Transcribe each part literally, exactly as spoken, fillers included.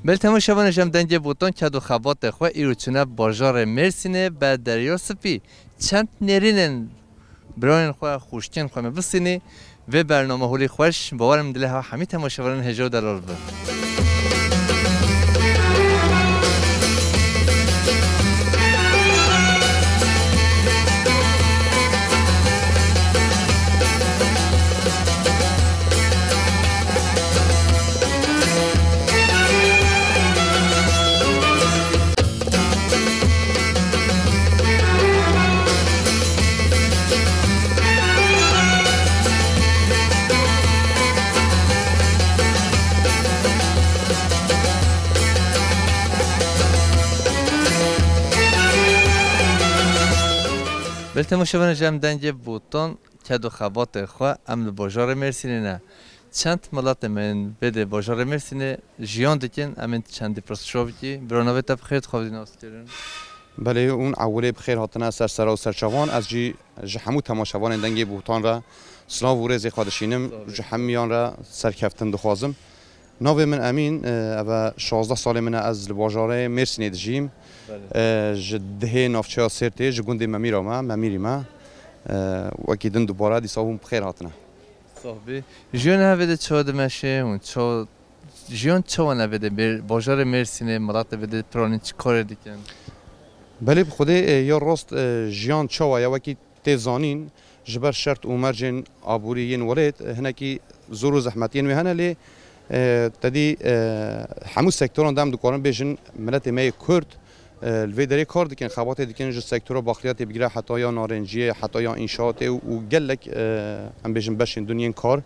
Belê temaşevanê, ji em dengê Botan ked û xebatê xwe îro çûne bajarê Mêrsînê be Derya Spî. Çend nêrînên birayên xwe, xwişkên xwe me bistînî. Vê bername holî xweş, bawer im dilê hewa hemî temaşevanên hêja û delal bi. Belê temaşevanê, ji em dengê Botan ked û xebatê xwe em li bajarê Mêrsînê ne. Çend miletê me yên vê dê bajarê Mêrsînê jiyan dikin, em ên çendî pirsişa bikî. Bira navê te bi xêr, dixwazî nas kirin. Belê, hûn ewilê bi xêr hatine ser sera û serçavan. Ez jî ji hemû temaşevanên Dengê Botan re silav û rêzê xwe dişînim. Sağ ol. Ji hemiyan re serkeftin dixwazim. Navê min Emîn, e, ev e şazdeh salê min e, ez li bajarê Mêrsînê dijîm. Belê. E, ji dihê navçeya Sêrtê, ji gundê Memîra me, Memîrî me. E, wekî din dubare dîsa hûn bi xêr hatine. Sax bî. Jiyan evê de çawa dimeşe û çawa, jiyan çawa ne vê de bê-, bajarê Mêrsînê, miletê vê de piranî çi karê dikin? Belê bi Xwedê, e, ya rast, e, jiyan çawa ye, wekî tê zanîn, ji ber şert û mercên aborî yên welêt, e, hinekî zor û zehmetiyên wê hene lê, e, te dî, e, hemû sektoran de em dikarin bêjin, miletê me yê Kurd, e, li vê derê kar dikin, xebatê dikin, ji sektora baqliyatê bigire heta ya narenciyê, heta ya înşaatê û, û gelek, e, em bêjin beşên din yên kar,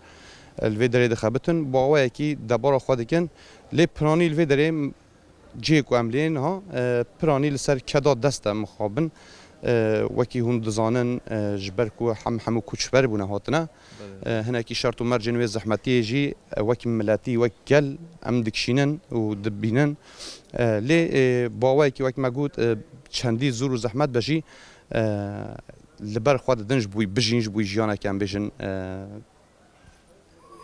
e, li vê derê dixebitin. Bi awayekî debara xwe dikin. Lê piranî li vê derê cihê ku em lê niha, e, piranî li ser keda dest e mixabin. E, wekî hûn dizanin, e, ji ber ku hem hemû koçber bûne hatine, Belê. E, hinekî şert û mercên wê zehmetiyê jî, e, wek miletî, wek gel em dikişînin û dibînin. E, lê, e, bi awayekî wek me got, e, çendî zor û zehmet be jî, e, li ber xwe didin ji bo bijîn, ji bo jiyaneke em bêjin, e,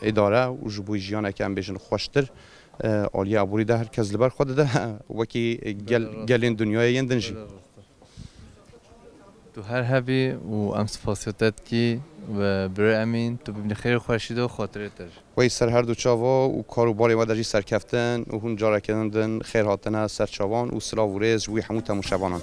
îdare û ji bo jiyaneke em bêjin xweştir, e, aliyê aborî de her kes li ber xwe dide, wekî gel-, Belê rast. gelên dinyayê yên din jî. Belê rast. Tu her hebî û em spasiya te dikî ve birê Emîn, tu bibînî xêr û xweşî de û xatirê te jî. Wey ser her du çava û kar û barê we de jî serkeftin û hûn careke din xêr hatine ser çavan û silav û rêz ji wî hemû temaşevanan.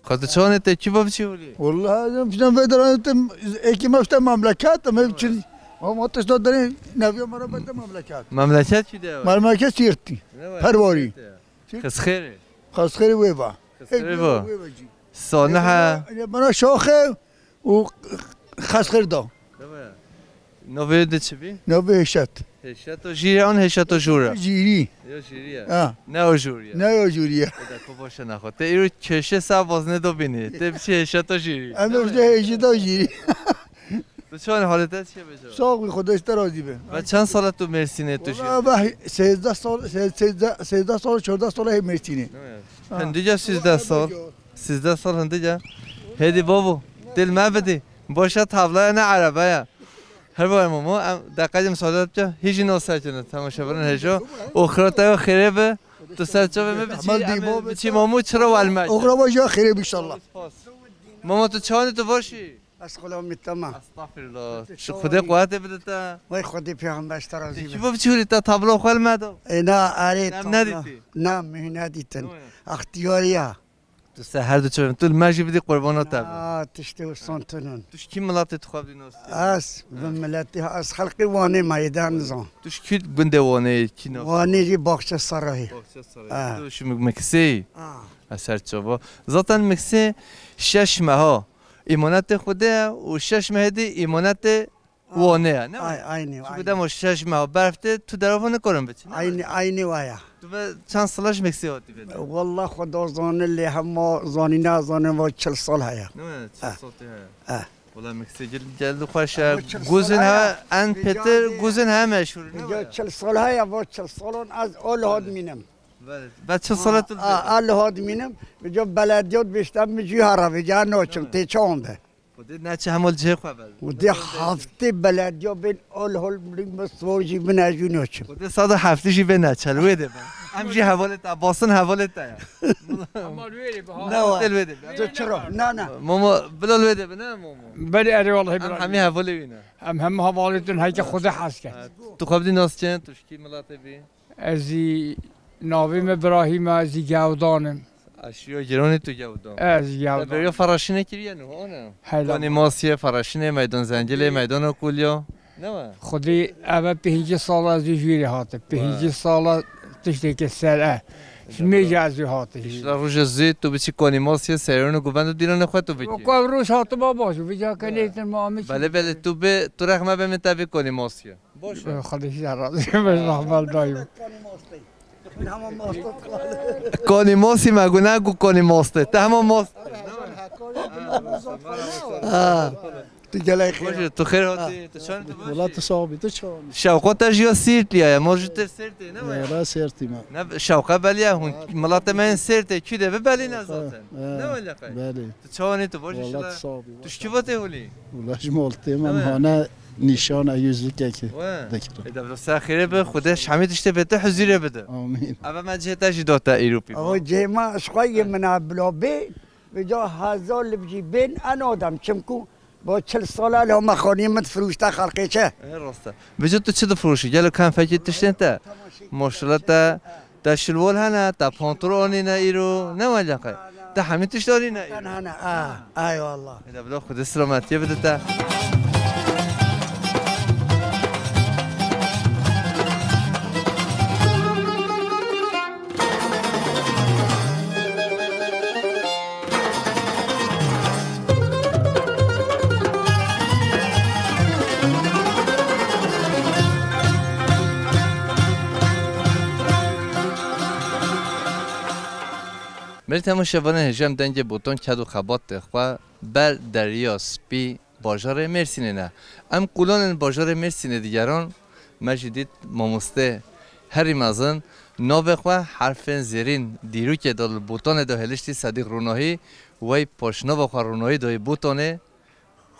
Xwe tu çawanê te kî bav çi holî? Wallahî, em filan vê deran te, êkî me işte memleket, em hep çin. Ama tişta derê neviya me re bete memleket. Memleket kî de? Memleket Sîrtî. Ne var? Perwarî. Sîrt ya. Xizxêrê. Xizxêrê wê va. Xizxêrê va. Wê va jî. Sanihe. Bana şaxe û xizxêr da. Deme. Navê de çi bî? Navê Hêşet. Hêşeto jî ye an Hêşeto jûr e? Jîrî. Yo jîrî ye. Ha. Ne o jûr ye. Ne o jûrî ye. Eda ko baş e naxwe. Te îro kêşe sa vaznê do bînî. Te biçî Hêşeto jîrî. Em ê bide Hêşeto jîrî. Tu çawan halê te çi ye bêje? Sağ ol, Xwedê ji te razî be. Ve çend sal e tu Mêrsînê tu jî? Wala be sêzdeh sal, se-, sêzdeh, sêzdeh sal, çardeh sal hê Mêrsînê. Ne ya? Ha. Hindik e sîzdeh sal. Sîzdeh sal hindik e. Hêdî babo, dil me bidî. Boşa tavlaya ne arabaya. Her var Momo, em deqayê müsaade bike. Hîjî no serkene, temaşevanên hêjo. Oxira te xêrê be. Tu ser çavê me biçî, Ehmed em Dîbo be biçî ta. Momo çira welme. Oxira ve jî xêrê be inşallah. Momo tu çawanî tu başî? Ez xulamî tamam. Estağfirullah. Şu Xwedê quwetê bide te. Vay Xwedê peyxember ji te razî be. Çi bo biçî hûrî te tablo xwe li me do? E, na, arê, Em tablo. Nedîtî. Na, min nedîtin. Yo, yo. Extiyariya. Tu se her du çavên tu li me jî bidî qurbana te be. Aa, tiştê wisa tune. Tu ji kî miletê tu xwe bidî nas? Ez bi miletê, ez xelqê Wanê me yê de nizam. Tu ji kî gundê Wanê yê, kî nas? Wanê jî Baxçe Serayê. Baxçe Serayê. Ha. Tu ji Miksê yî? Ha. Ez ser çava. Zaten Miksê şeş meha îmanetê Xwedê ye û şeş mehê dî îmanetê Wanê ye, ne? Ay, aynî, Çi aynî. Dema şeş meha berf tê, tu derava nikarin biçî, ne? Aynî, aynî waya. Ve çend sala ji Meksîkê hatî vê de? Wallah xwe da zanin lê hema zanî nazanin va çil sal heye. Ne mi? Çil Eh. sal tê heye. Eh. Wala Meksîkê gel, gel xweş e. Ama çil Guzin sal heye, heye. en Vêca pêtir dê- guzin heye meşhur. Ne Vêca mi? çil sal heye, va çil salon ez o li hat mînim. Belê. Be çil sala tu li vê de? A, a li hat mînim. Vêca belediya dibêjte min jî hara vêca naçim Ne mi? tê çawan be. Xwedê neçe hema li cihê xwe be. Xwedê heftê belediya bên al hol min sor jî bin ez jî naçim. Xwedê sada heftê jî bê neçe li wê de be. Em jî hevalê te, Abasin hevalê te ye. Ama li wê de be, ha. Ne wa? Te li wê de be. Tu çira? Na, na. Momo, bila li wê de be, ne Momo? Belê, erê, wallahî Em bila. hemî hevalê wî ne. Em hemî hevalê tu ne, heke Xwedê hez ke. Ha, tu xwe bidî nas çend, tu ji kî miletê bî? Ez jî navê me Birahîm e, ez jî Gewdan im. Aşiyo Gironî tu Gewdan. Ez jî Te Gewdan. beriya feraşinê kiriye niha, ne? Hele. Konî Masiye, feraşinê, meydan Zengilê, meydan Okulya. Ne we? Xwedê eve pêncî sala ez jî jûrê hatim. Pêncî Wa. sala tiştêke ser e. Ji Hele mêja bro. ez jî hatim. Îşla roja zû tu biçî Konî Masiye, seyranê govend û dîlanê xwe tu bikî. Wek ev roj hatim a baş, vêca ke Wa. nêtin ma amî Belê, belê, tu bê, tu rexme be min te bê Konî Masiye. Boş ver. Xwedê ji te razî be, rahmet dayim. Konî mostê. Konî mostî me got, ne got konî mostê. Te hema most. Ha. Tu gelek Boş xêr. ver, tu xêr hatî. Tu çan tu baş. Wala tu sax bî, tu çan. Şewqa te jî ya Sîrtliya ye, mor ji te Sêrtê, ne waya? Wala Sêrtî me. Ne şewqa belî ye, hûn miletê me yên Sêrtê, kî de bi belî ne zaten. Ha, Ne wele qey? belî. Tu çawanî tu baş Wala inşallah. tu sax bî. Tu ji kî vatê holî? Wala ji mol tê me Evet. hane nîşana yüzükekî We. dikir. Ê de se xêrê bi, Xwedê ji hemî tiştê bê te huzûrê bide. Amîn. Eve me cihê te jî da te îro pî. Aho cihê me ji xwe yê min a bila bê, vêca hezar li bijî bên en adam. Çimku bo çil sala li hema xanî min difirûşte xelqê çi? Ê, rast e. Vêca tu çi difirûşî? Gelo kem fekî tiştên te? Maşallah te Te şilwal hene, te pantolon anîne îro, ne wele qey. Te hemî tişt anîne îro. Ten hene, a, ay wallah. Ede bila Xwedê selametiyê bide te. Belê temaşevanên hêja em dengê Botan ked û xebatê xwe ber Derya Spî bajarê Mêrsînê ne. Em qulanên bajarê Mêrsînê digeran, me jî dît mamostê herî mezin navê xwe herfên zêrîn dîrokê de li Botanê de hêliştî Sedîq Ronahî, wey paşnava xwe Ronahî dayî Botanê.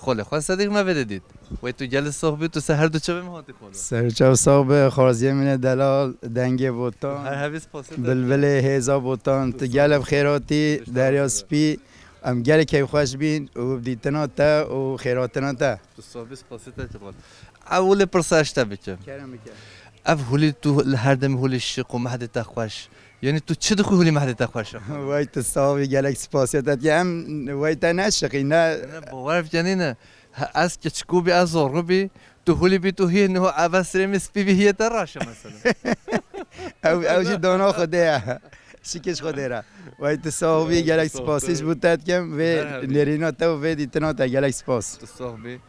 Xolê xwe Sedîq me vê de dît. Wey tu gelî sox bî, tu ser her du çavê min hatî xolo. Ser çav sax be, xwarziyê min e delal, dengê Botan. Her hevî spasê te. Bilbilê hêza Botan, tu gelek xêr hatî, Derya Spî. Em gelek keyfxweş bîn û bi dîtina te û xêrhatina te. Tu sox bî, spasê te çi xol. Ew wile pirsa ez ji te bikim. Kerem bike. Ev holî tu li her demê holî şiq û mehdê te xweş. Yanî tu çi dixwî holî mehdê te xweş e? Wey tu sax bî, gelek spasiya te dikim. Em wey te neşiqî, ne? Ne, bawer bikenî ne. He, ez kiçikû bî, ez zorxû bî, tu holî bî, tu hî niho eve sirê min spî bî, hiyê te reş e mesela. Ew, ew jî dona Xwedê ye. Şikiş Xwedê re. Wey tu sax bî, gelek spasî ji bo te dikim. Vê nêrîna te û vê dîtina te gelek spas. Tu sax bî.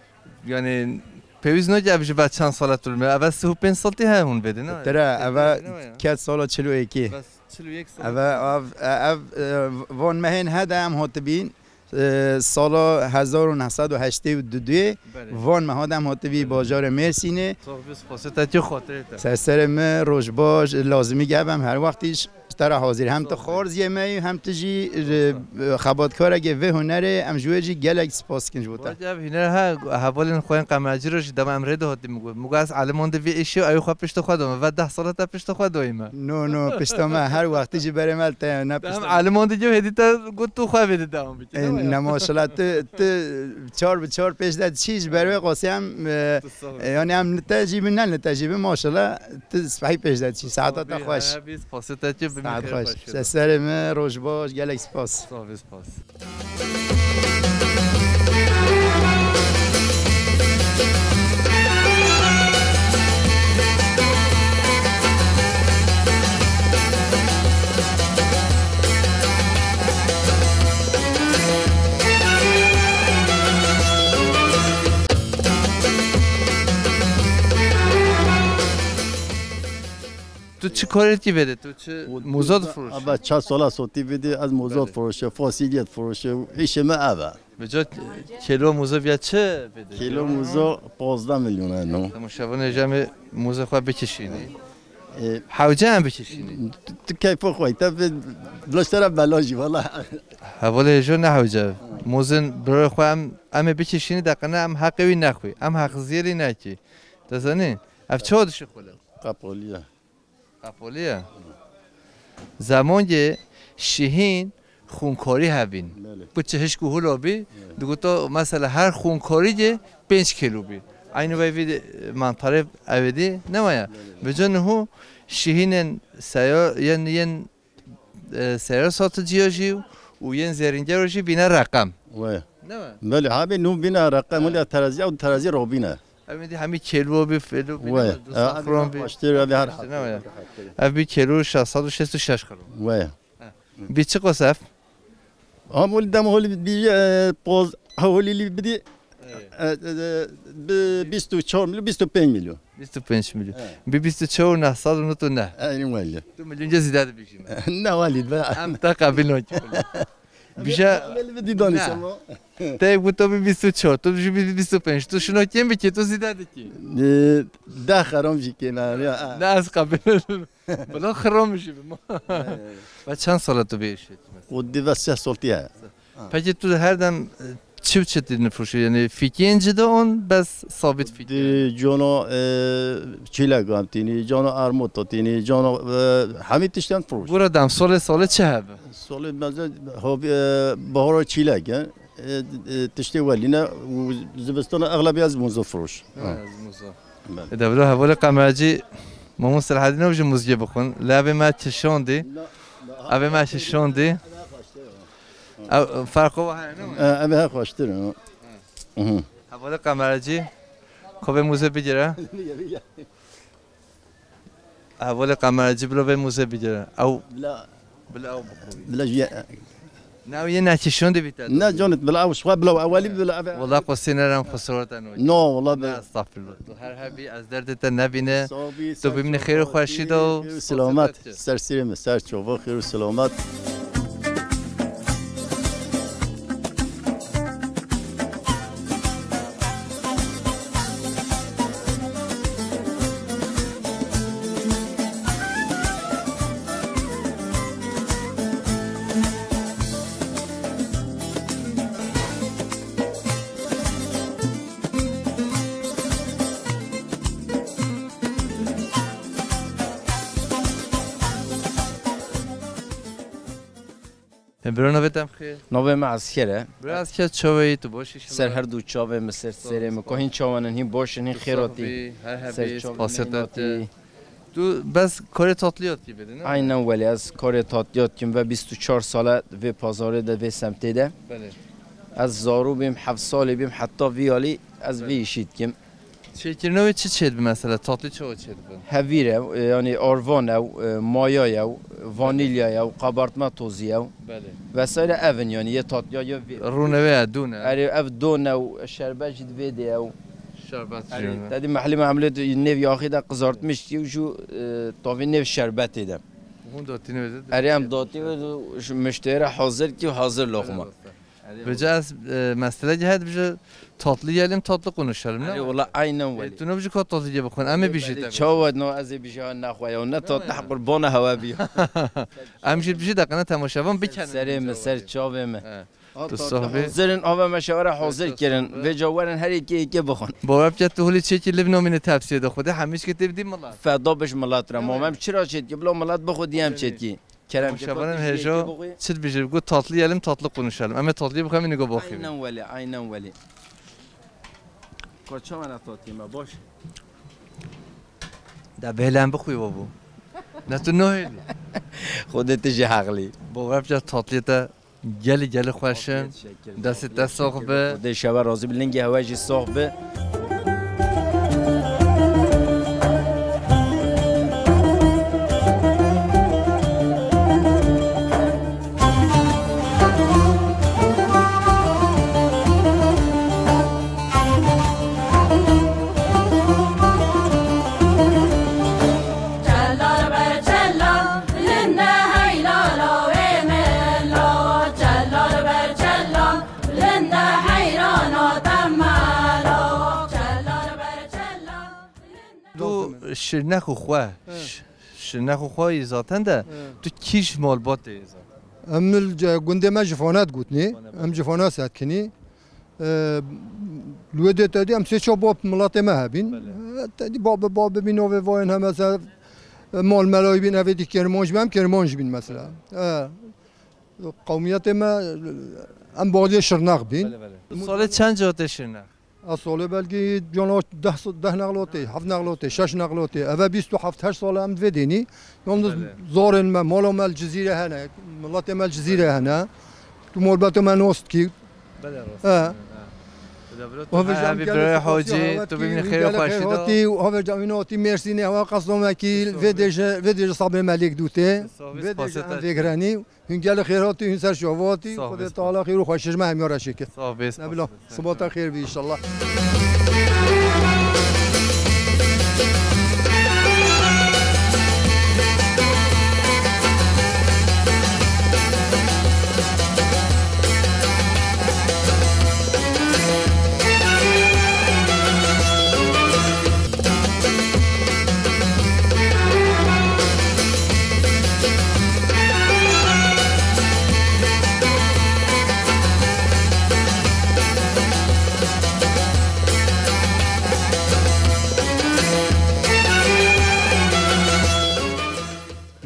Yanî pêwîst nake ev ji ber çend sala tu li me. Eve sih û pênc sal tê heye hûn vê de, ne? Tira, eve ket sala çil û êkê. Bes çil û yek sal. Eve, ev, ev, e, van mehên hede em hatibîn, e, sala hezar û neh sed û heştê û du duyê Belê. van meha de em hatibî bajarê Mêrsînê. Sox bî, spasê te, tu xatirê te. Ser serê min, roj baş, lazimî gebe em her wextî ji te re hazîr. Hem tu xwarziyê me yî, hem tu jî, e, xebatkarekê vê hunerê, em ji wê jî gelek spas dikin ji bo te. Wek ev hîner he, hevalên xwe yên qemecî re jî dema em rê dihatî min got. Min got ez elimandî vê îşê, ew xwe pişta xwe da min. Ve deh sala te pişta xwe dayî me. No, no, pişta me her wextî ji berê me li te ye, ne Te hem pişta me. elimandî gê hêdî te got tu xwe vê de dewam bikî, E, ne waya? ne maşallah, tu, tu çar bi çar pêş de diçî, ji ber wê qasî em, e, Tu sağ ol. e, yanî em li te jî bin, ne li te jî bin, maşallah, tu spehî pêş de diçî. Saeta te xweş. Her hebî, spasê te çi, bi Saet min xêr xweş. xweş. Ser serê min, roj baş, gelek spas. Sağ ol, spas. Tu Çi karê dikî vêde tu? Çi moza difiroşî? Ava çar sala sotî vêde ez moza Belê. Difiroşim, fasulye difiroşim. Îşê me ev e. Bi ca kêlo moza viya çi vêde? Kêlo moza pazdeh milyon e no. Temaşevanê jemê moza xwe bikişînî. E, Hewce em bikişînî. Tu, tu keyfa xwe, te bi, bila ji te re bela jî, wala. Hevalê hêjo ne hewce. Mozên birayê xwe em, em ê bikişînî, deqene em heqê wî nexwî. Em heqziyê lî nekî. Te zanî? Ev çawa dişi xwile? Qapolî ye. Qapolî ye. Zemangê Şihîn xûnkarî hebîn. Belê. Ku çi hişk û hula bî, Evet. digota mesela her xûnkarî de pênc kilo bî. Aynı vay vî mantarê ev ê dî ne waya. Belê. Bi ca niho Şihînên seya-, yên, yên, e, seyar satıcıya jî û yên zêrîngera jî bîne reqem. Waya. Ne waya? Belê, ha bî nû bîne reqem, Evet. wila terazî, ew terazî robîne. Em ê dî hemî kêlo bî, fêlo bî, Waya. ne waya? Du E, safran bî. Xweştir, ev her Ne waya? Ev bî kêlo şeş sed û şêst û şeş gram. Waya. Bî çi qas ev? Am holî dem holî bî, e, poz, holî lî bidî, Evet. e, e, e, bi bîst û çar milyon, bîst û pênc milyon. Bîst û pênc milyon. Evet. Bi bîst û çar û neh sed û nod û neh. Eyni wayli. Tu milyonca zîde dibîjî me. Ne wayli be. Em te qebîl nakî. Bîje Wayli bidî danî Ne. Sema. Te yek goto bi bîst û çar, tu jî bi bîst û pênc, tu şino kêm bikî, tu zîde dikî. E, deh xeram jî kêm e, ya. Ne ez qebîl. Bila xirom jî bima. Ve çend sala tu bê işê? O dive seh sal tiye. Peki tu her dem, e, çi û çi tî nifroşî? Yani fîkên ci de on bes sabit fîkên? Di cano, e, çîlek am tînî, cano armut tînî, cano, e, hemî tişten froş. Gura dem solê solê çi hebe? Solê meze hobi, e, bahara çîlek e. E, e, tiştê welîne û zivistana exlebî ez muzo froş. Ha, Ha. ez muzo. Ben. E, devre hevalê Qemercî Mamoste Selahaddîn ew jî muzgê bixwin. Lê evê me çi şondî? Na, na, Evê me çi şondî? Ev ferqo wa heye, ne mi? E, ev her xweştir e. Hı hı. Hevalê Qemercî, kovê muzê bigire. Hevalê Qemercî bilo vê muzê bigire. Ew Bila, bila ew bixwî. Bila jî Ne ew yê nekî şondî bî te. Ne canit, bila ew şwa bila ewelî bila ev. Wala qosî nerem xusareta no. No, wala be. Ne, estağfirullah. Tu her hebî ez derdê te nebîne. Sağ bî, Tu ser bimîne çava, xêr û xweşî de û xêr û selamet. Ser sirê me, ser çava, xêr û selamet. E, bira, navê te em xêr? Navê me Esker e. Bira Esker, çawe yî, tu baş î? Ser her du çavê min, ser serê min. Ku hîn çawan in, hîn baş in, hîn xêr hatî. Her hebî, Ser çavê spasiyet min te. hatî. Tu bes karê tatliyat kî bidin, ne? Aynen welê, ez karê tatliyat kim ve bîst û çar sale vê pazarê de, vê semtê de. Belê. Ez zarû bîm, heft salî bîm, heta vî alî ez vî Belê. işî dikim. Çêkirina wê çi çêdibe mesela? Tatlî çawa çêdibe? Hevîr e, e, yanî arvan e, e, maya ye, vanilya ye, kabartma tozî ye. Belê. Vesaire ev in yanî yê tatliya ya vî. Rûne wê ye, dûn e. Erê, ev don e û şerbet jî divê de ye. Şerbet Erê, jî ne? Te dî mehlî memlê nêv yaxî de qizartmiş kî û jû, e, tavî nêv şerbetê de. Hûn datîne wê de. Erê, em datî wê de, ji muşterî re hazir kî û hazir loqma. Belê. Vêca ez, e, meselekê heye dibêje tatlı yiyelim, tatlı konuşalım, ne? Erê, wala aynen E, welê. tu ne bijî ka tatlı ye bixwin, em ê bijî Belê, te. çawa no ez ê bijî ha naxwe ya, ne tatlı qurbana hewe bî. Em jî bijî deqene temaşevan bikenin. Serê min, ser çavê min. He. Tu sohbê. Hazir in, ava me şewere hazir kirin. Vêca werin her yekê yekê bixwin. Bawer bike tu hulî çêkî liv nomîne tepsiyê de xwedê, hemî çikê tê bidî milat. Feda biş milat re. Mam em çira çêtkî, bila milat bixwe diyem çêtkî. Kerem Şabanın hejo çit bijir, got tatlı yiyelim, tatlı konuşalım. Em ê tatlıyı bixwin, nigo boxî. Aynen wele, aynen wele. Koça mana tatlı yeme, boş. Da bêhlen bixwî bu. Ne tu nohêlî. Xwedê tu jî heqlî. Bawer bike tatlıya te gelî gelî xweş in. Destê te sax be. Xwedê şewe razî bi, lingê hewe jî sax be. Şirnex û xwe. He. Ş-, şirnex û xwe yî zaten de He. tu kî ji malbatê yî zaten? Em li ce-, gundê me Jifana digotinê. Jifana, Em belê. Jifana setkinî. E, li wê dê te dî em sê çar bab miletê me hebîn. Belê. E, te dî bab, bab bîn, ovê vayên heme ser, e, mal melayî bîn, evê dî Kirmanc bîn, em Kirmanc bîn mesela. Belê. E, qewmiyetê me, em balê Şirnex bîn. Belê, belê. Salê çend cotê Şirnex? A salê belkî cana deh, deh nexlotê, heft nexlotê, şeş nexlotê. Eve bîst û heft heşt sal e em di vê dênî. Yalnız Belê. zarên me, mala me li Cizîrê hene, miletê me li Cizîrê hene. Tu malbetê me nas dikî. Belê, rast He. e, he. Eve jam birayê Hacî, tu bibînî xêr û xweşî de. Hatî û eve camîn hatî Mêrsînê, hewa qesdamekî, vê dêje, vê dêje sabê me lêk dûtê. Vê dêje em vê girenî. Hûn gelê xêr hatî, hûn ser şava hatî. Sağ ol, Xwedê spas. Teala xêr û xweşî ji me hemî re çêke. Sağ ol, spas. Ne bila, sibata xêr bî înşallah.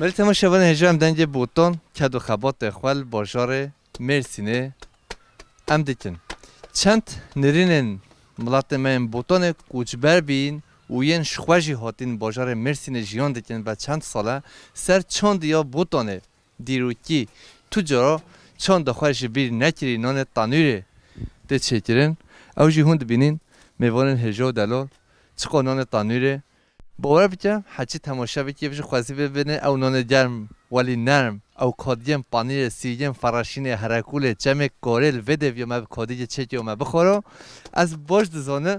Belê temaşevanên hêja, em dengê Botan, ked û xebatê xwe li bajarê Mêrsînê em dikin. Çend nêrînên miletê me yên Botanê koçber bîn û yên ji xwe jî hatîn bajarê Mêrsînê jiyan dikin ve çend sal e ser çandiya Botanê, dîrokî tu cara çanda xwe ji bîr nekirî, nanê tanûrê tê çêkirin. Ew jî hûn dibînin mêvanên hêja û delal çiqa nanê tanûrê Bawer bike, heçî temaşe bike, ji xwezî bibîne, ew nanê germ, welî nerm, ew kadiyên panîrê, sîrgên, fereşînê, herekulê, çemê karê li vê deviya me bi kadiyê çêkê û me bixwara. Ez baş dizane,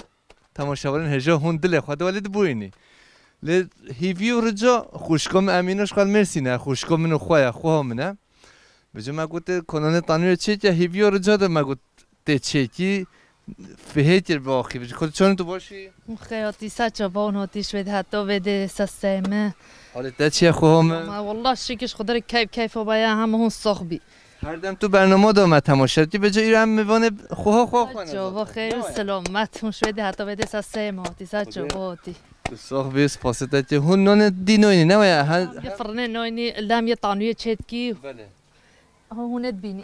temaşevanên hêja hûn dilê xwe de welî dibûyînî. Lê hîvî û rica xwişka min Emîna ji xwe li Mêrsîn e, xwişka min û xwe ye, xweha min e. Bi cû me got, konanê tanûrê çêke, hîvî û rica de me got, tê çêkî, fihê kir bi axî. Bi cû xwe çon tu başî? Xeyatî ser çavan hatî şwêd heta vê de seseyme. Halê te çiye xweha me? Ma wallah şikiş xwe derê keyf keyf o baya hem hûn sox bî. Her dem tu bernama da me temaşe dikî, bi cû îro em mêvanê xweha xwe xwe ne. Çava xeyr û selamet. Hûn şwêd heta vê de seseyme hatî ser çava hatî. Tu sox bî, spasê te çi. Hûn nonê dî noynî, ne waya? Yê firnê noynî, lem yê tanûyê çêtkî. Belê. Aha, hûn ê dibînî.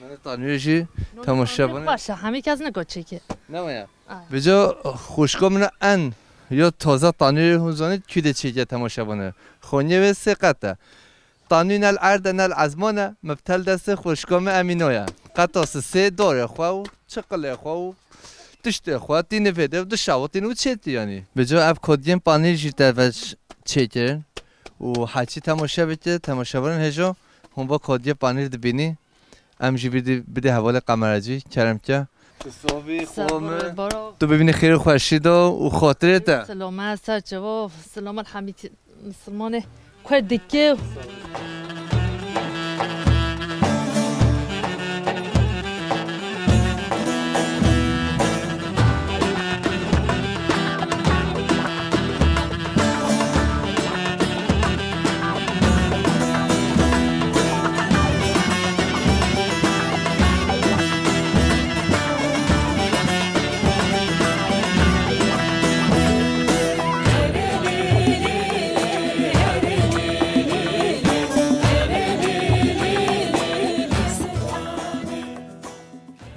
Nonê tanûyê jî temaşe bane. Baş e, hemî kes niko çêke. Ne waya? Ay. Bi cû xwişka min en ya taze tanûyê hûn zanî kû de çêke temaşe bane. Xoniyê wê sê qet e. Tanû nel erd e, nel ezman e, miftel destê xwişka min Emîna ye. Qeta sisê darê xwe û çiqilê xwe û tiştê xwe tînî vê de û dişewitîn û çêtî yanî. Bi cû ev kodiyên panîr jî te ve ç-, çêkirin û heçî temaşe bike, temaşevanên hêja hûn va kodiyê panîr dibînî. Em jî bidî, bidê hevalê qemerecî, kerem ke. Tu soxbî, xwe min. Tu bibînî xêr û xweşî de û xatirê te. Selamet, ser çava, selamet hemî misilmanê Kurdikê.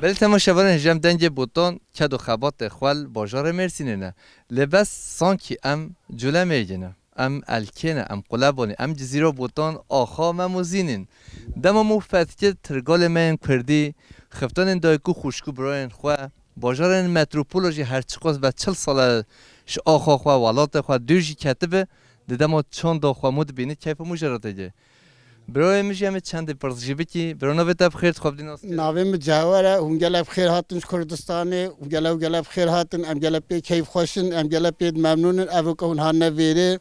Belê temaşevanên hêja, em dengê Botan, ked û xebatê xwe li bajarê Mêrsînê ne. Lê bes sankî em Colemêrgê ne. Em Elkê ne, em Qulebonê, em Cizîra Botan, axa Mem û Zîn in. Dema me û fetkê tirgalê me yên kurdî, xiftanên dayik û xwişk û birayên xwe, bajarên metropola jî her çiqas be çil sal e ji axa xwe, welatê xwe dûr jî ketibe, di dema çanda xwe mû dibînî, keyfa mû jê re têke. Birayê min jî em ê çendê pirs jî bikî. Biro, navê te bi xêr, dixwebdî nas kir? Navê min Cewher e, hûn gelek bi xêr hatin ji Kurdistanê, hûn gelek û gelek bi xêr hatin, em gelek pê keyfxweş in, em gelek pê memnûn in, ev ke hûn hatine vêrê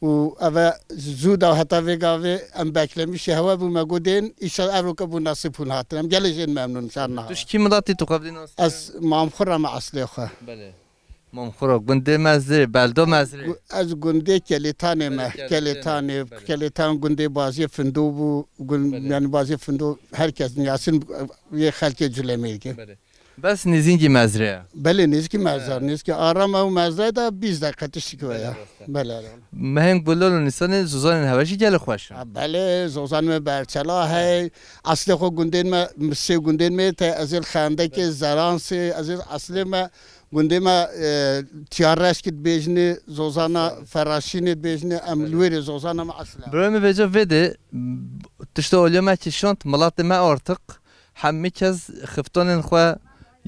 û ev e zû da heta vê gavê em beklemîşê hewe bû me got dên, îşallah ev ke bû nesîb hûn hatin, em gelek jê memnûn in, şer niha. Tu ji kî miletî, dixwebdî nas kir? Ez Mamxur em e eslê xwe. Belê. Mamxura, gundê Mezrê, Beldo Mezrê. Gu-, ez gundê Kelêtanê me. Belê, Kelêtanê, Kelêtanê, belê. Kelêtan gundê baziyê Findo bû. Gun-, Belê. Yani baziyê Findo herkes Yasin yê xelkê Culemêrgê. Belê. Bes nêzîngî Mezrê ye. Belê, nêzîkî Mezra, He. nêzîkî Arama û Mezra da bîst deqe tiştî ki Belê, ya. rast e. Belê, belê. Mehên Gulal û Nîsanê zozanên hewe jî gelek xweş in. Ha, belê, zozan me Berçela hey. Eslê xwe gundên me, sê gundên me te, ez ê li Xendekê, Zeransê, ez ê eslê me, gundê me, e, Tiyareşkî dibêjinê, zozana Feraşînê dibêjinê, em li wêrê zozana me eslê. Birayê me vêca vê de, tişta olya me kişand, milatê me artık hemî kes xiftanên xwe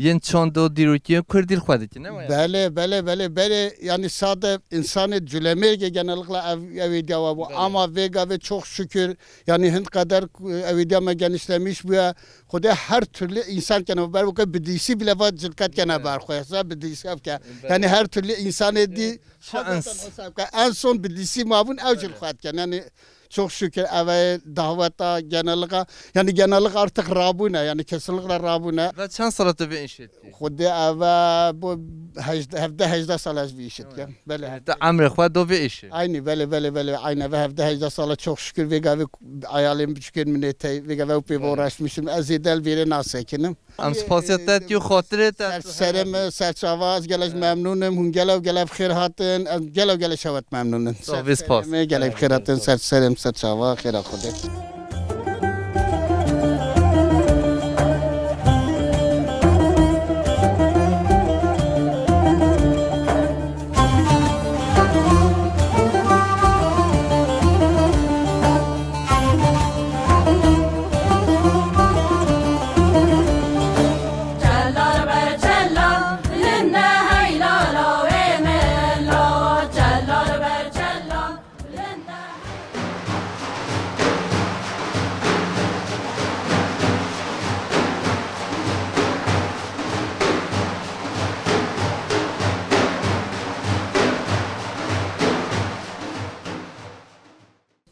yên çand û dîrokiyên kurdî li xwe dikin, ne waya? Belê, belê, belê, belê. Yani sade insanê Culemêrgê genellikle ev, ev êdiya we bû. Belê. Ama vê gavê çok şükür, yani hind qeder ku ev êdiya me genişlemiş bûye. Xwedê her türlü insan kene ber weke bidîsî bile va cilket kene Belê. ber xwe. Sa bidîsî ev ke. Belê. Yani her türlü insanê dî Şu hazreten ens- hesab ke. En son bidîsî mabûn ew Belê. cilxwet ken. Yani çok şükür eve daveta genelliga, yani genellik artık rabûne, yani kesinlikle rabûne. Ve çend sala tu vê işê dikî? Xwedê eve bu hejde, hevde hejde sal ez vî işê dikim. Belê. Yani te emrê xwe do vê işê? Aynı, belê, belê, belê, aynı eve hevde hejde sala çok şükür vê gavê ayalên biçûkên min ê tey, vê gavê ew pê Belê. uğraşmışım. Ez zêde li vêrê nasekinim. Em spasiya te dikî û xatirê te. Ser serê me, serçava, ez gelek memnûn im, hûn gelek gelek bi xêr hatin, em gelek gelek şewet memnûn in. Sağ ol, Ser spas. serê me, gelek bi xêr hatin, ser serê me, serçava, xêra Xwedê.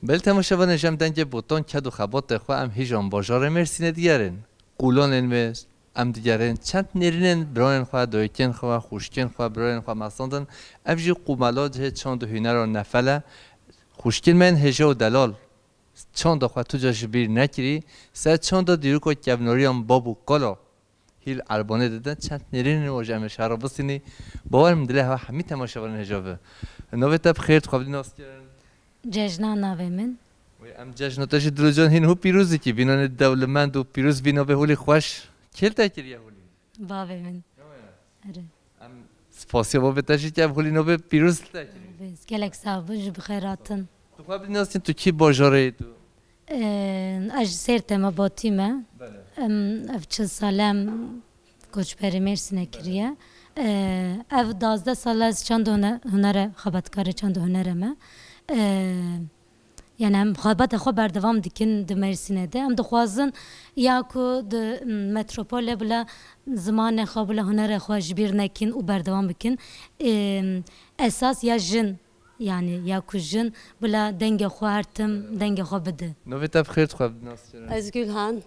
Belê temaşevanên ji em dengê botan ked û xebatê xwe em hîjan bajarê Mêrsînê digerin. Qulanên wê em digerin çend nêrînên birayên xwe, dayikên xwe, xwişkên xwe, birayên xwe mesandin. Ev jî qûmela cihê çand û hûnera nefel e. Xwişkên me yên hêja û delal çanda xwe tu ca ji bîr nekirî, ser çanda dîroka kevnariyan bab û kala hîl Erbanê didin, çend nêrînên wan ji em ê şehra bistînî. Bawer im dilê hewa hemî temaşevanên hêja be. Navê te bi xêr, dixwebitî nas kirin? Cejna navê min. Wê em cejna te jî dilocan hîn hû pîroz dikî. Vînanê dewlemend û pîroz vîna vê holî xweş. Kê li te kiriye holî? Bavê min. Ew ye. Erê. Em spasiya bavê te jî ke ev holî navê pîroz li te kirî. Bes, gelek sax bin, ji bi xêr hatin. Tu xwe binasîn, tu kî bajarê yî tu? Ee, ez ji Sêrtê me, Batî me. Belê. Em, ev çil sal e em koçberî Mêrsînê kiriye. Ee, ev dazdeh sal ez çand hune-, hunere, xebatkarê çand hunere me. Ee, Yani em xebata xwe berdewam dikin di Mêrsînê de. Em dixwazin ya ku di metropolê bila zimanê xwe, bila hunerê xwe ji bîr nekin û berdewam bikin. Ê, esas ya jin, yani ya ku jin bila dengê xwe her tim dengê xwe bide. Navê te bi xêr, dixwebitî nas kirin? Ez Gülhan.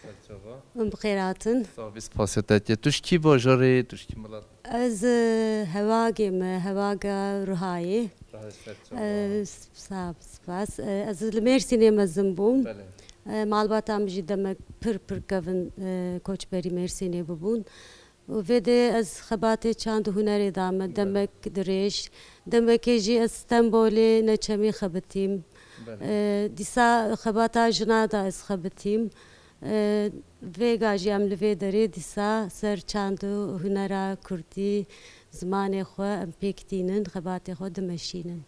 Serçava. Hûn bi xêr hatin. Sax bî, spasiya te dike. Tu ji kî bajarê yî, tu ji kî milet? Ez, e, Hewagê me, Hewaga Ruhayê. Ruhayê Serçava. E, s-, sağ, spas. E, ez li Mêrsînê mezin bûm. Belê. E, malbata min jî demek pir, pir kevin, e, koçberî Mêrsînê bibûn. Û vê de ez xebatê çand û hunerê dame, belê, demek dirêj. Demekê jî ez Stenbolê neçemî xebitîm. Belê. E, dîsa xebata jina da ez xebitîm. E, vêga jî em li vê derê dîsa ser çand û hunera kurdî, zimanê xwe em pêk tînin, xebatê xwe dimeşînin.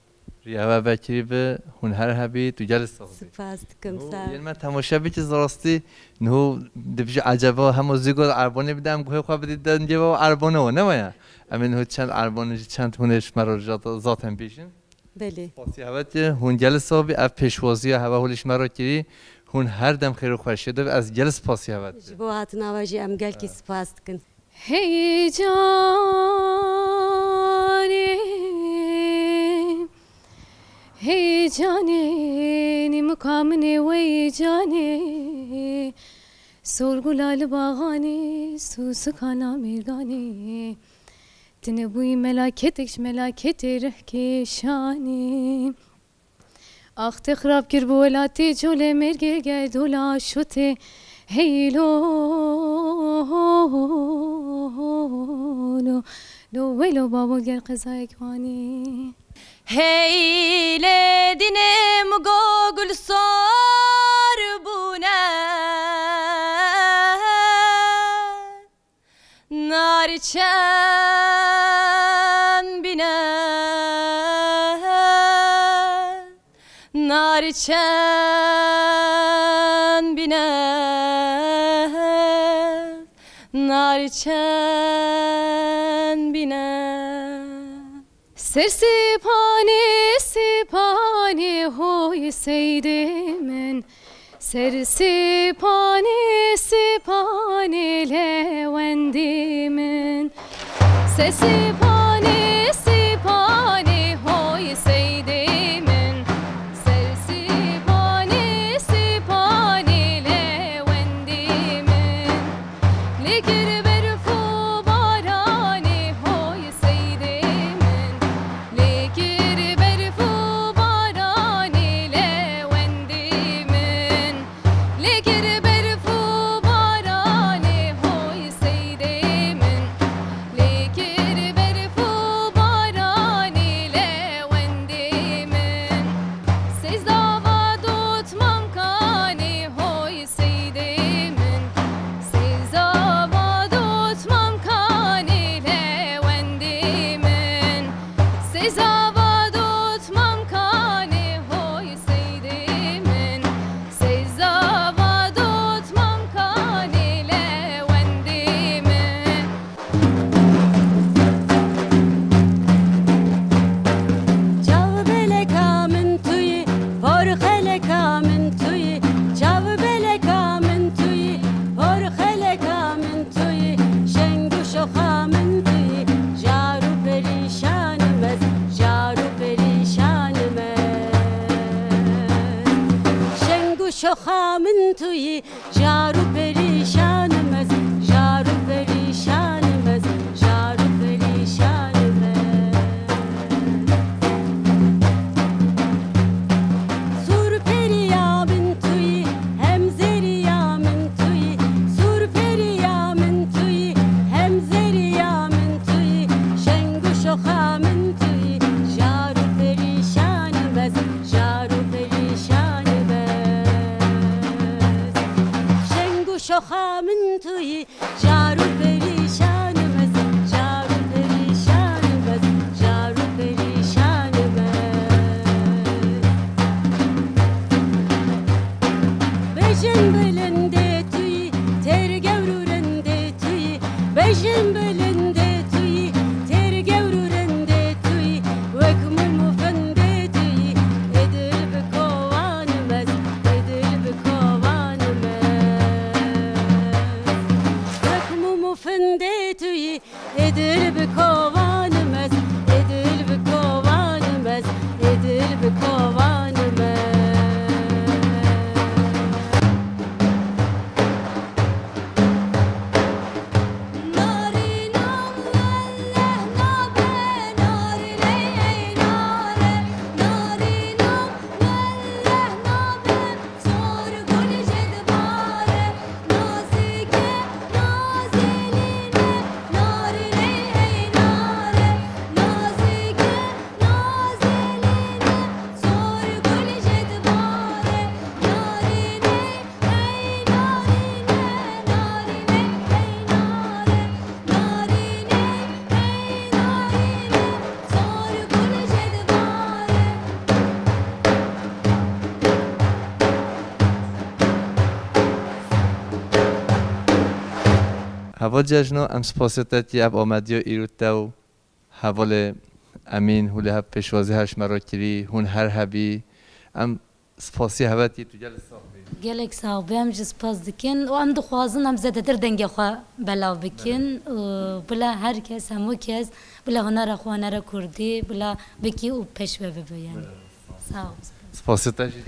Riya we vekirî bi, hûn her hebî, tu gelî sax bî. Spas dikim, sağ ol. Yên me temaşe bikî, rastî niho dibijî eceba hema zî got Erbanê bide, em guhê xwe bidî dengê we Erbanê we, ne waya? Em ê niho çend Erbanê jî, çend hûnê ji me re zaten bêjin. Belê. Spasiya hewe dikim, hûn gelî sax bî, ev pêşwaziya hewe holî ji me re kirî, hûn her dem xêr û xweşiyê de, ez gelî spasiya hewe dikim. Ji bo hatina we jî em gelkî spas dikin. Hey canê, hey canê, nîmika min ê wey canê, sorgula li baxanê, sûsika namêrganê. Tu nebûyî melaketek ji melaketê rihkêşanê. Ax te xirab kir bi welatê colê mêrgê gerdola şutê. Hey lo, lo, lo, welo babo gel qezayek wanî. Hey lê dînê min go gul sor bûne. Nar çend bîne, nar çend bîne, nar çend bîne. Ser sipanê, sipanê hoy seydê min. Ser sipanê, sipanê lewendê min. Ser sipanê, sipanê hoy seydê min. Ser sipanê, sipanê lewendê min. Lê kir berf û baranê hoy seydê min. Lê kir berf û baranê lewendê min. Lê kir berf û baranê hoy seydê min. Lê kir berf û baranê lewendê min. Seyzava dot mamkanê hoy seydê min. Seyzava dot mamkanê lewendê min. Seyzava dot mamkanê hoy seydê min. Seyzava dot mamkanê lewendê min. Çav beleka min tu yî, por xeleka min tu yî, çav beleka min tu yî, por xeleka min tu yî, şeng û şoxa min tu yî, jar û perîşanim ez, jar û perîşanim ez. Şeng û şoxa min tu yî, jar û perîşanim ez, jar û perîşanim ez, jar û perîşanim ez. Sûr periya min tu yî, hem zeriya min tu yî, sûr periya min tu yî, hem zeriya min tu yî, şeng û şoxa min tu yî, jar û perîşanim ez, jar û perîşanim ez. Şeng û şoxa min tu yî, jar û perîşanim ez, jar û perîşanim ez, jar û perîşanim ez. Bejin bilindê tu yî, têr gewr û rindê tu yî, bejin bilindê tu yî, têr gewr û rindê tu yî, wek mûm û findê tu yî, ê dil bi kovanim ez, ê dil bi kovanim ez. Wek mûm û findê tu yî, ê dil bi kovanim ez, ê dil bi kovanim ez, ê dil bi kovanim ez. Heval Cejno, em spasê te tî ev amediya îro te û hevalê Emîn hûlê hev pêşwazî her ji me re kirî, hûn her hebî. Em spasî hev e tî, tu gelek sax bî. Gelek sax bî, em jî spas dikin û em dixwazin em zêdetir dengê xwe belav bikin û bila her kes, hemû kes bila hunera xwe, hunera kurdî bila bikî û pêş ve bibe yani. Sağ ol. Spasê te jî.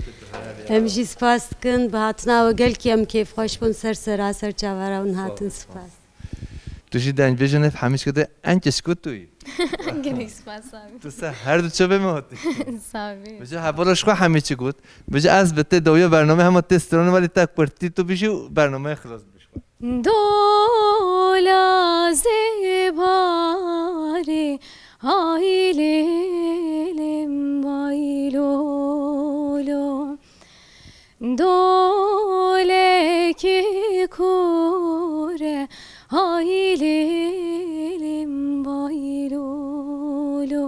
Em jî spas dikin bi hatina we, gelkî em kêfxweş bûn, ser sera ser çavara hûn hatin, spas. Tu jî dengbêjên ev hemî çi gote, en çi ku tu yî. Gelek spas abi. Tu ser her du çavê me hatî. Sağ ol. Bêje hevala ji xwe hemî çi got. Bêje ez bi tê dawiya bername hema tê stranê welî te kurtî tu bijî û bernameyê xilas bibî ji xwe. Dola zêbarê, hay lê lê, vay lo lo. Dolekî kûr e, hay lê lê, vay lo lo.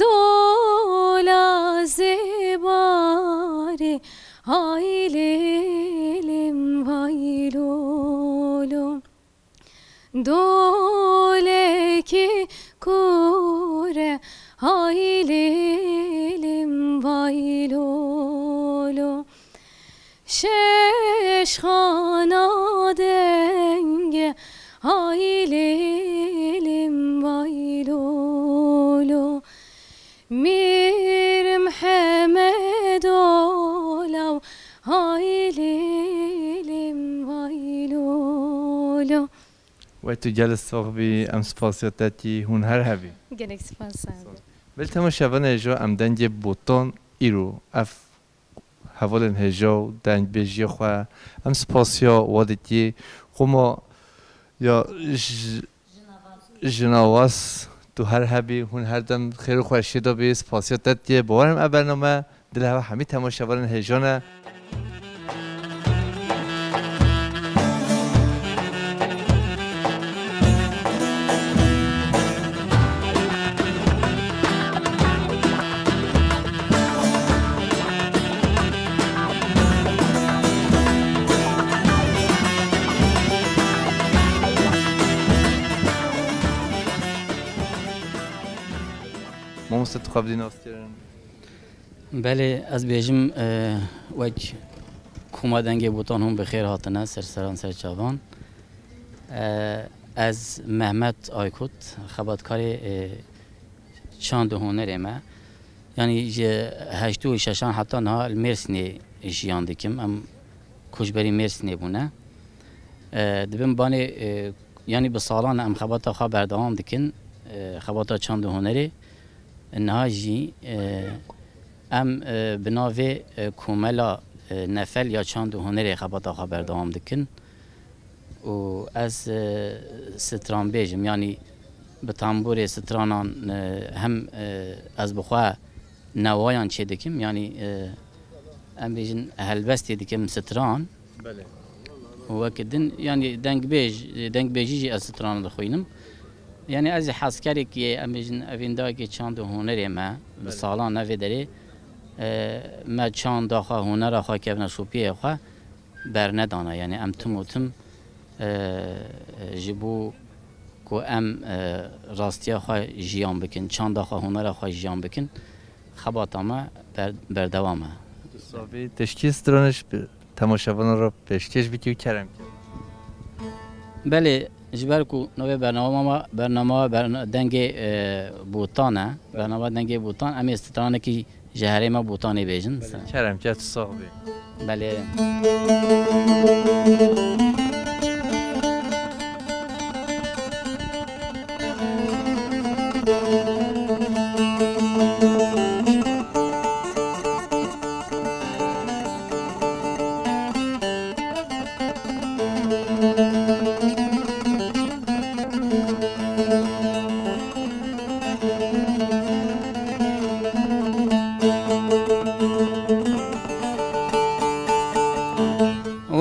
Dola zêbarê, hay lê lê, vay lo lo. Dolekî kûr e, hay lê lê, vay lo lo. Şeş xana deng e, hay lê lê, vay lo lo. Mîr Mihemed olav, hay lê lê, vay lo lo. Wey tu gelek sax bî, em spasiya te dikî, hûn her hebî. Gelek spas abi. Belê temaşevanê hêja, em dengê Botan îro ev hevalên hêja û dengbêjiya xwe, em spasiya we dikî. Xwema ya j-, Jinavaz, tu her hebî, hûn her dem xêr û xweşiyê de bî, spasiya te dikê. Bawerim ev bername dilê hev hemî temaşevanên hêja ne. Mamoste, tu xwe bidî naskirin. Belê, ez bêjim, e, wek koma dengê Botan hûn bi xêr hatine ser seran ser çavan. E, ez Mehmet Aykut, xebatkarê, e, çand û hunerê me. Yanî ji heştê û şeşan heta niha li Mêrsînê jiyan dikim. Em koçberî Mêrsînê bûne. E, dibin banê, e, yanî bi salan em xebata xwe berdewam dikin, e, xebata çand û hunerê. Niha jî, e, em, e, bi navê, e, Komela, e, Nefel ya Çand û Hunerê xebata xwe berdewam dikin. Û ez, e, stranbêj im, yanî bi tamborê stranan, e, hem, e, ez bi xwe newayan çêdikim, yanî, e, em bêjin helbestê dikim stran. Belê. Û weke din, yanî dengbêj, dengbêjî jî ez stranan dixwînim. Yanî ez jî hezkerekî, em bêjin evîndayekî çand û hunerê me, bi Belê. salan ne vê derê, e, me çanda xwe, hunera xwe, kevneşopiyê xwe bernedana. Yanî em tim û tim, e, ji bo ku em, e, rastiya xwe jiyan bikin, çanda xwe, hunera xwe jiyan bikin, xebata me ber-, berdewam e. Tu savî teşkî stranê ji temaşevanan re pêşkêş bikî û kerem ke. Belê, ji ber ku navê bernama me, bernama me berna-, dengê, e, Botan e. Bernama dengê Botan, em ê stranekî ji herêma Botanê bêjin. Belê, kerem ke, tu sax bî. Belê.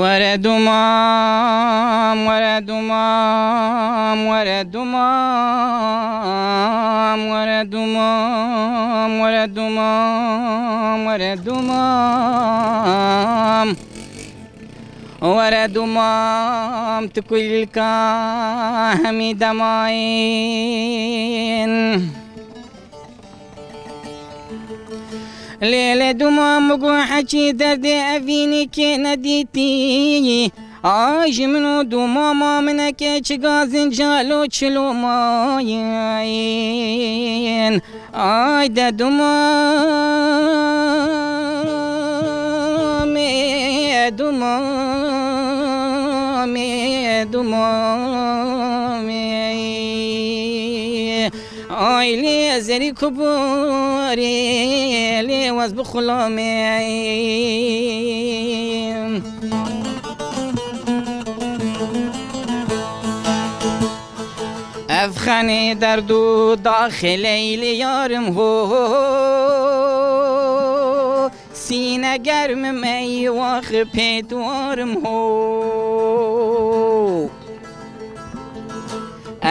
Were dumam, were dumam, were dumam, were dumam, were dumam, were dumam. Were dumam, tu kulîlka hemî demayên. Lê lê dumam, min got heçî derdê evînî kê nedîtî. Ay ji min û dumama min eke çi gazin calo çilo mayên. Ay de dumam, ê dumam. Mamê dumamê. Ay lê zerî kubarê lê wez bixulamê. Ev xenê derd û daxê Leylê yarim ho. Sîne germ meywax pê duarim ho.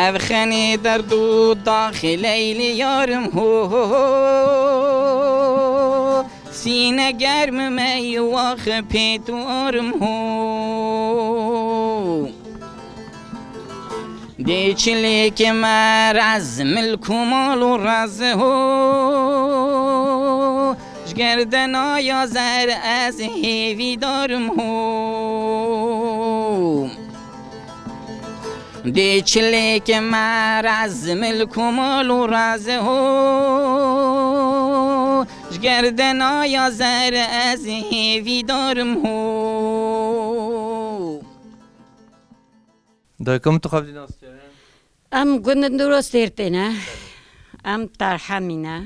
Ev xenê derd û daxê Leylê yarim ho. Sîne germ meywax pê duarim ho. Dê çilêkê me rez milk û mal û rez ho. Ji gerdena ya zer ez hêvîdarim ho. Dê çilêkê me rez milk û mal û rez ho. Ji gerdena ya zer ez hêvîdarim ho. Dayika min tu xwe bidî nas çi ne? Em gundin dûro Sêrtê ne. Em Terhemî ne.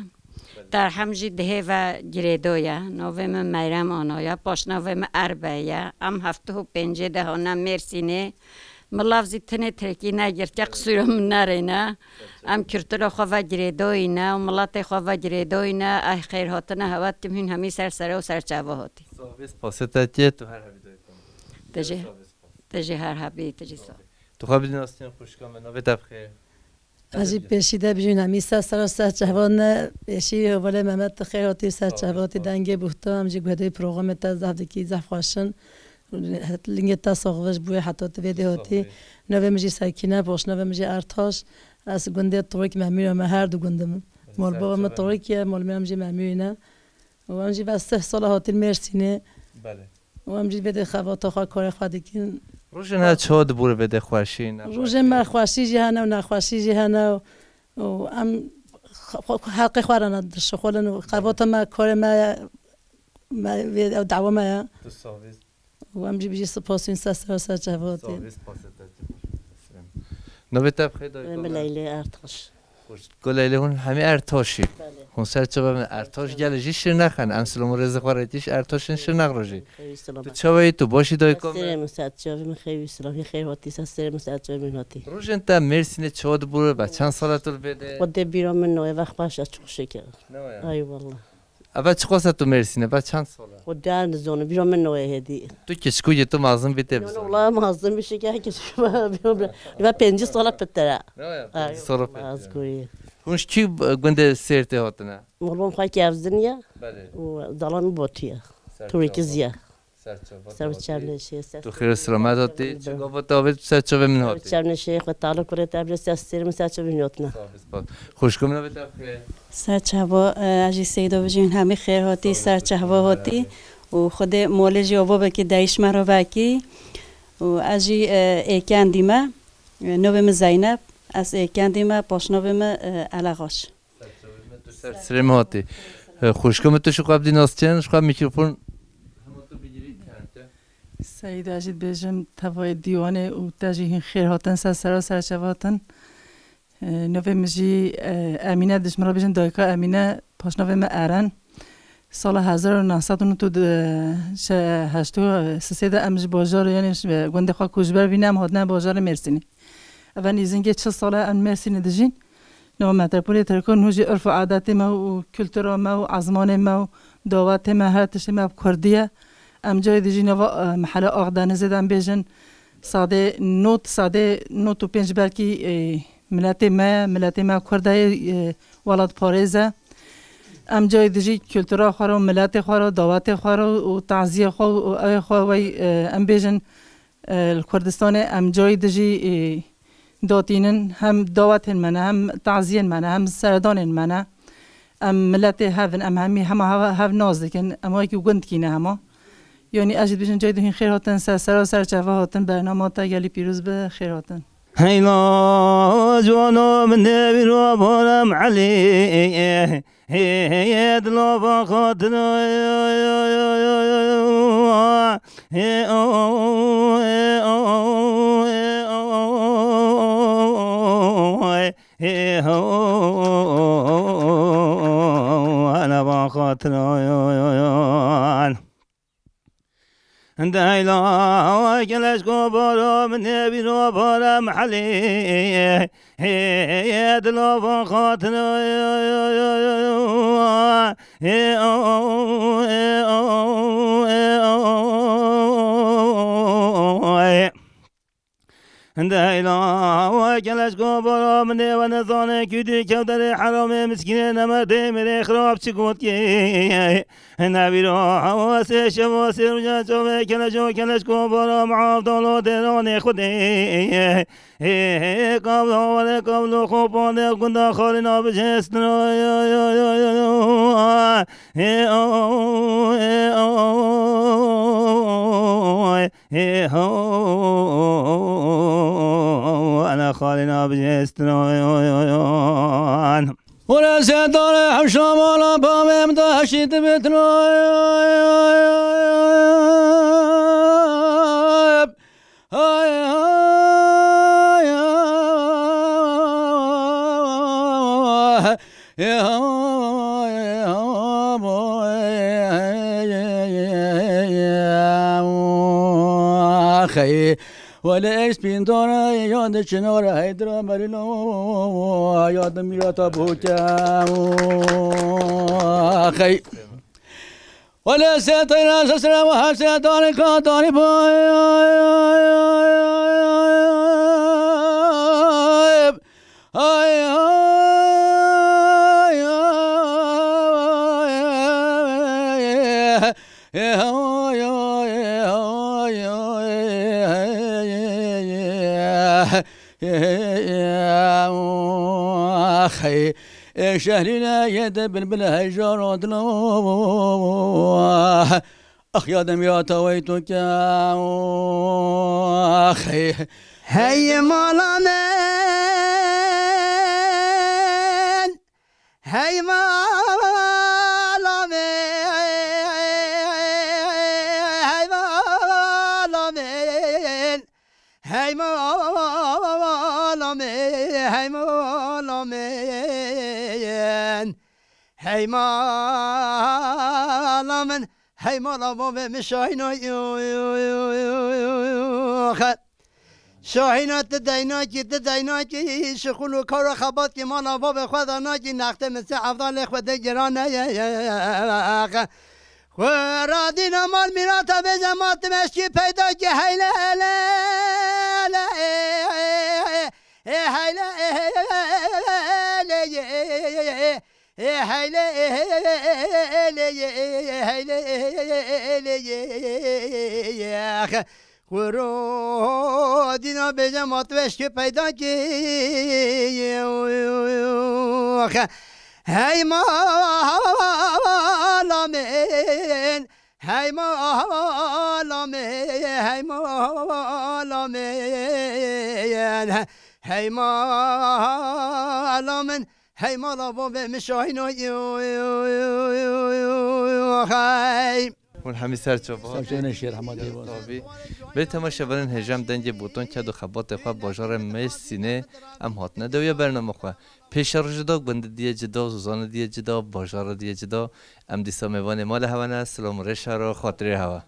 Terhem jî dihê ve girêdo ye. Navê min Meyrem Ana ye. Paşnavê min Erbe ye. Em heftê û pêncê de hane Mêrsînê. Milav zî tinê tirkî negirtiye, qisûra min nerêne. Em kultura xwe ve girêdoyî ne û miletê xwe ve girêdoyî ne. Ey xêr hatine hewe tim hûn hemî ser sere û ser çava hatî. Sağ ol, spasê te tê, tu her hebî dayika min. Te jî. Sağ ol, spas. Te jî her hebî, te jî sağ ol. Tu xwe bidî nas çi ne xwişka min, navê te bi xêr? Ez jî pêşî de bijîn hemî ser sera ser çehvan ne, pêşî hevalê Mehmet tu xêr hatî ser çehvatî dengê buhta, em jî guhedê programê te zaf dikî, zaf xweşin. Lingê te saxviş bûye heta tu vê dê hatî. Navê min jî Sekîne, paşnavê min jî Ertaş. Ez gundê Torik Memûya me her du gundê min. Malbava min Torik ye, malmê em jî Memûyî ne. Û em jî ve sih sala hatin Mêrsînê. Belê. Û em jî vê dê xebata xwe, karê xwe dikin. Rojên her çawa dibûre vê dê xweşî, nexweşî? Rojên me xweşî jî hene û nexweşî jî hene û, û em xwe, xwe, heqê xwe re ne dişixulin û xebata me, karê me ye, me vê ew dawa me ye. Tu sax bî. Û em jî bijî spas wîn ser ser ser çehvatî. Sax bî, spasê te. Navê te bi xêr dayika min? Min Leylê Ertaş. Xweş. Go Leylê hûn hemî Ertaşî. Belê. Hûn ser çava min Ertaş gelê jî şir nexen. Em silam û rêzê xwe re tîş Ertaşin şir nexrojî. Xêr û selamet. Tu çawa yî, tu baş î dayika min? Serê min ser çavê min xêr û selam. Xêr hatî ser serê min ser çavê min hatî. Rojên te Mêrsînê çawa dibûre ve çend sala tu li vê de? Xwedê bîra min nayê ve xweş e, çok şükür. Ne ya? Ay wallah. Eve çiqas e tu Mêrsînê, ve çend sal e? Xwedê nizanim, bîra min nayê hêdî. Tu keçikû yê tu mezin bî tê bizanî. Wala mezin bî şike keçikû bîra min. Ve pêncî sala pitir e. Ne ya, pêncî sala pitir. Hûn ji kî gundê Sêrtê hatine? Malbam xwe Kevzin ye. Belê. Û dalan Botî ye. Turkiz ye. Ser çava te hatî. Ser çavnêşê, ser... Tu xêr û selamet hatî. Çi gava te avêt ser çavê min hatî. Çavnêşê xwe tala kurê te bire ser serê min ser çavê min hatine. Sağ ol, spas. Xwişka min navê te bi xêr? Ser çava, e, ez jî Seyda bijîn hemî xêr hatî, ser çava hatî. Û Xwedê malê jî ava bikî, deyîş me re vekî. Û ez jî, e, êkendî me. E, navê min Zeynep. Ez êkendî me, paşnavê min, e, Elegaş. Ser çavê min, tu ser serê min hatî. E, xwişka min, tu ji xwe bidî nas çi ne, ji xwe mîkrofon hema tu bigirî, kente. Seyda jî dibêjim tevayê dîwanê û te jî hîn xêr hatin ser sera ser çava hatin. E, navê min jî, e, Emîne, dişmin re bêjin dayika Emîne, paşnavê min Eren. Sala hezar û neh sed û nod û du, şe-, heştê û sisê de em ji bajarê, yanî ji gundê xwe ku ji ber bîne em hatine bajarê Mêrsînê. Eve nêzîngê çil sal e em Mêrsînê dijîn. Nava metropolê Tirkan, nû jî urf û adetê me û kultura me û ezmanê me û dawetê me, her tiştê me bi kurdî ye. Em cayê dijî nava, e, mehela Axdenizê de em bêjin sedê nod, sedê nod û pênc belkî, e, miletê me ye, miletê me Kurd e, e, welatparêz e. Em cayê dijî kultura xwe re, miletê xwe re, dawetê xwe re û taziyê xwe û ewê xwe wey, e, em bêjin, e, li Kurdistanê em cayê dijî, e, datînin, hem dawetên me ne, hem taziyên me ne, hem serdanên me ne. Em miletê hev in, em hemî hema hev, hev nas dikin, em wekî gundkî ne hema. Yanî ez jî dibêjim cayê dihîn xêr hatin ser sera ser çava hatin, bernama te gelî pîroz be, xêr hatin. Heyla cwana min devîra barem Elî. Hê dila va xatina. Troyan. Deyla keleşko boro min ê bîro bore mehelê. Hê dilo von xatir. Deyla we keleşko boro min ê we nezane kûdî kewderê heramê miskînê nemerdê mêrê xirab çi gotiye. Nebîro we sê şev û sê roja çavê keleşo keleşko boro min avdalo dêranê Xwedê. Ê kavlo were kavlo xopane gunda xalina bijêstino. Ê o, ê o, ê ho, ana xalina bijêstino. Were setare hemşamala bavê min daşî dibitino. Hay, hay, hay, hay. Wele eş pindora ya de çinora heydra merino ya de mirata buke. Hay. Wele se teyra sesre ve hevse tane ka tane bay. Ay, ay, ay, ay, ay, ay, ay, ay, ay, ay, ay. Ê şehrîne yê de bilbil heyjaro dilo. Ax ya demira tawey to ke. Ax hey. Hey mala min. Hey mala min. Hey mala min. Hey mala min, hey mala min, hey mala min, hey mala bavê min Şahîna. Şahîna tu deynakî, tu deynakî, şixul û kar û xebatkî mala bavê xwe de nakî, nextê min sê evdalê xwe de giran e. Xwe radîna mal mîrata bêje ma tu meşkî peyda ki heyle le le e heyle le e heyle le heyle le. Xwe radîna bêje ma tu meşkî peyda ki. Hey mala min, hey mala min, hey mala min, hey mala min, hey mala bavê min Şahîno. Hey. Hûn hemî ser çava. Ser çava neşê, rehmetê. Tabî. Bê temaşevanên hêja em dengê botan ked û xebatê xwe bajarê Mêrsînê em hatine dewiya bernama xwe. Pêşeroj da, gundê diye cida, zozanê diye cida, bajarê diye cida. Em dîsa mêvanê mala hewa ne, silam û rêşa re, xatirê hewa.